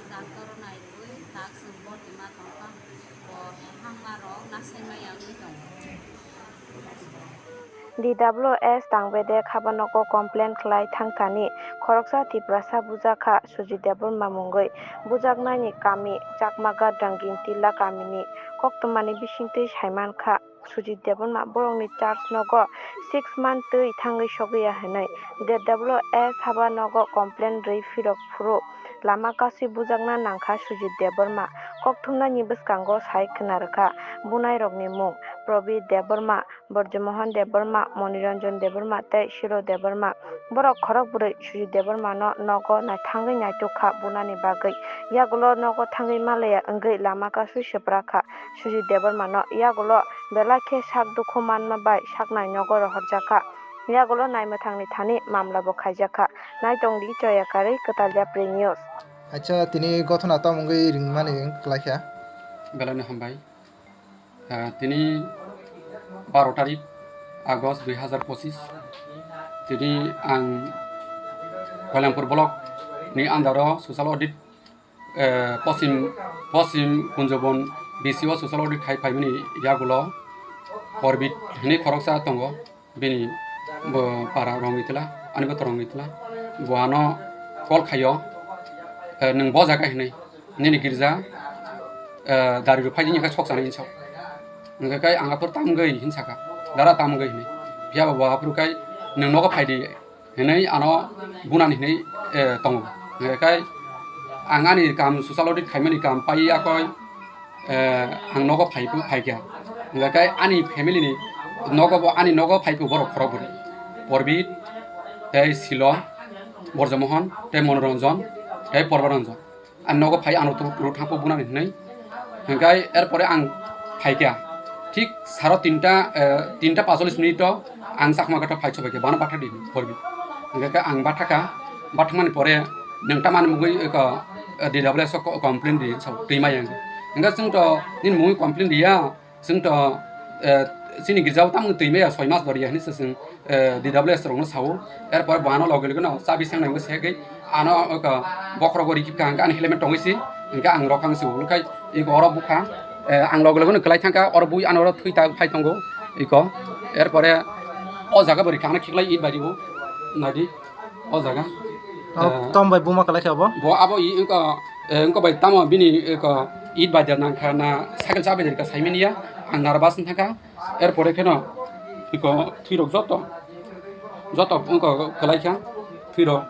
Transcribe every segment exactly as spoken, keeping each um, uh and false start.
Doctor-o naiwi tak chwng bordi ma tongkha, bo hangmarok nasaimaya wngwi tongo. D W S Tangbedek habanogo complain khlai thangthani khoroksa Tiprasa bujakha Sujit Debbarma mungwi. Bujaknani kami Chakmagat Dangin Tilla kamini koktwmani bisingtwi saimankha. Sujit Debbarma borokni church nogo six month twi thangwi sogwi ya hinwi D W S habanogo complain rwi phirok phuru lama kasui bujakna nangkha Sujit Debbarma. Kokthumnaini bwskango sai khna rwkha bunairokni mung Probit Debbarma, Borjomohon Debbarma, Moniranjan Debbarma tei Shiro Debbarma. Borok khorok bwrwi Sujit Debbarmano nogo naithangwi naitukha bunani bagwi. Yagulo nogo thangwi malaya wngwi lama kasui swprakha. Sujit Debbarmano yagulo belai khe sak dukhu manma bai saknai nogo rohorjakha. Yagulo naimwthangni thani mamlabo khaijakha. Naitongdi choya karwi Kwtal Yapri News. Acha, tini gothona tamo wngwi ringmani wng klaikha. Belai no hambai. Ah, tini baro tarik August dui hazar pochis. Tini ang Kailampur block ni under o social audit eh, Posim, Posim Kunjobon B C o social audit khai phaimani yagulo Korbit hinwi khoroksa tongo, bini bo para rongwi tila, ani boto rongwi tila. Bo ano call khaio, eh, "Nwng bo jaga hinwi, nini girja, eh, dari rw phaidi, wngkha sok sanai hinwi sao." Hingkha khe ang aphuru tamgwi hinwi sakha, "Dara, tamgwi?" hinwi. Phiya bo bo aphuru khe, "Nwng nogo phaidi," hinwi ano bunani hinwi, eh, tongo. Hingkhe ang ani kam social audit khaimani kam pai yakoi, eh, ang nogo phai, phaikha. Hingkhe ani family ni nogo bo, ani nogo phaiku borok khorok bwrwi. Porbit, tei Silo, Borjomohon, tei Monoranjan, tei Porbaranjan. Ang nogo phai, ano rw thangpo bunani hinwi. Hingkhe erpore ang phaikha. Thik saro tinta, eh, tinta pacholis minute o ang Chakma Ghat o phai sobaikha, bana batha di Porbit. Hingkhe ang bathakha, bathakmani pore nwng tamani mungwi eko, eh, D W S o co-, complain di, sao, twi maya hingkhe. Hingkhe chwng to nini mungwi complain diya, chwng to, eh, chini girjao tamo twi maya soi mas doriya hinwi se chwng, eh, D W S rokno sao. Erpore bo ano loge loge no chabi sengnai wngwi segwi ano, eko, bokhorogo rikipkha, hingkhe ani helmet tongwi si, hingkhe ang rok ang si ulo khai eko oro bukha, eh, ang loge loge no kwlai thangkha, oro bui ano oro thwi ta phai tongo eko. Erpore o jaga bo rikha, ano khiklai it bai ribo, naidi o jaga. Oh, eh, tom bai buma kwlai kha bo? Bo abo i wngkha, eh, wngkha bai tamo bini eko it bai der nangkha na cycle cha bai der ka saimani ya, ang nervous wng thangkha. Erpore kheno eko thwirok joto, joto wngkha kwlai kha thwirok.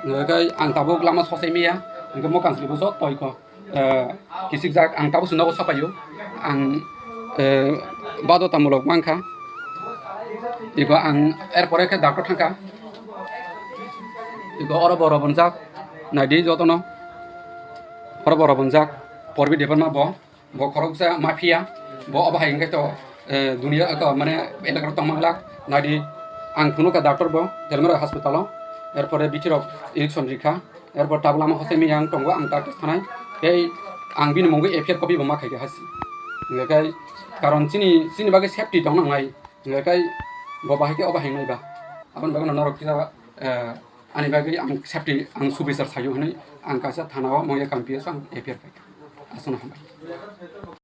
Hingkhe ang tabuk lama sosai maya, hingkhe mokang silibo joto eko, eh, kichikjak. Ang tabuk se nogo sapaio, ang, eh, badotamulok mankha. Eko ang erpore khe doctor thangkha, eko oro bo robonjak, naidi jotono, oro bo robonjak, Porbit Debbarma bo. Bo khoroksa mafia, bo obo hai hwnkhe to, eh, dunia, eh, mane elakaro tongma glak, naidi ang phunukha doctor bo, Telmera hospital o, erpore bithi rok injection rikha, erpor tabuk lama hosai miyang tongo, ang doctor thanai, tei ang bini mungwi F I R copy bo ma khaikha hasi. Hingkhe karon chini, chini bagwi safety tong nangnai, hingkhe bo bahai khe obo hai wngnai ba, aboni bagwi no norok kisa, eh, ani bagwi ang safety, ang subisar saio hwnwi ang kaisa thana o mungya kampiyo ang F I R khaikha. Aswkno hambai.